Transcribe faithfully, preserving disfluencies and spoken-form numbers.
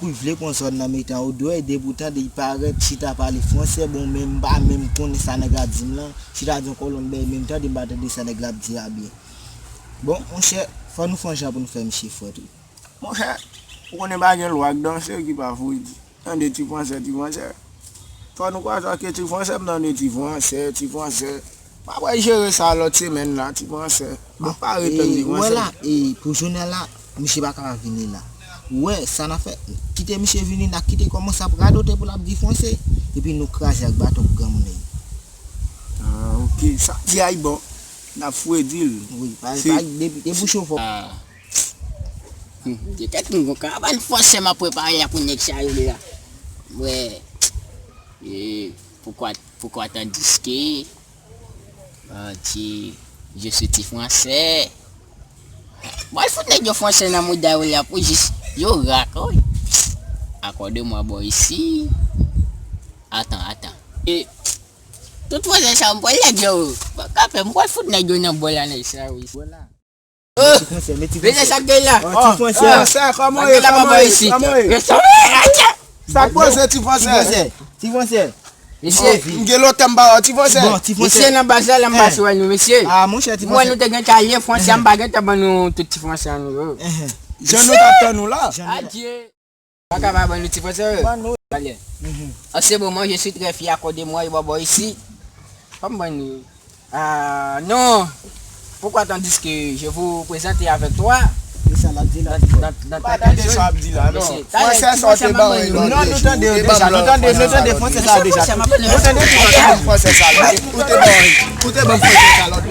Li vle pran zòn nan mete an odwè, depi w tande li parèt, chita pale fransè, bon, men m pa menm konnen sa nèg la di m lan, chita di yon kolonn bèy, men m tande m pa tande sa nèg la ap di a byen. Bon, monchè, fò nou fè yon jan pou nou fè misye frèt wi. Monchè, ou konnen pa gen lwa k danse ki pa fredi. Tande ti fransè, ti fransè. Fò nou kwaze ak ti fransè, m tande ti fransè, ti fransè. M ap wè jere sa lòt semèn la, ti fransè. M ap pare tann ti fransè. Ou wè la, e, pou jounen la, misye pa kapab vini la. Ou wè, sa n ap fè, kite misye vini, n a kite kòmanse ap radote pou l ap di fransè. Epi nou kraze ak baton pou granmoun li. Ah, ok. Sa di a, bon. N ap fredi l. Wi, pa, pa, depi, depi w cho fò. Ah. Hmm, de tèt mwen gon karavàn fransè m ap prepare la pou nèg sa yo la. Mwen, eh, pourquoi, pourquoi tant disquer? Ah, ti, je suis ti fransè. Mwen fout nèg yo fransè nan mouda yo la pou jis yo rak, wi. Accordez-moi bò isi. Atan, atan. E, tout fransè sa, mwen pral lage yo. Kapè, mwen pral fout nèg yo nan bò la, nèg sa, wi. Oh! Ti fransè, men ti fransè. Mesye, sa k gen la? Oh, ti fransè. Fransè, kòman ye? Kòman ye? Kòman ye? Sa k poze, ti fransè? Ti fransè. Ti fransè. Mesye. M gen lontan m pa wè ti fransè. Bon, ti fransè. Mesye nan baz la, la m pase wè nou, mesye. Ah, monchè, ti fransè. Mwen nou te gen talye fransè, m pa gen tan ban nou tout ti fransè an nou yo. Jan nou t ap tann ou la. Adye. Pa ka pa ban nou ti fransè. Ban nou. Talè. En ce moment, je suis très fier, accordez-moi, bò bò isi. Kòm ban nou. Ah, non. Pourquoi tandis que je vous présente avec toi? Se sa l ap di la. Dans, dans, dans ta tête jaune. Pa tande sa ap di la, non. Fransè sa w te ban mwen. Non, nou tande yo deja, nou tande, nou tande fransè sa deja. Nou tande fransè sa. Ou te ban, ou te ban fransè sa lòt.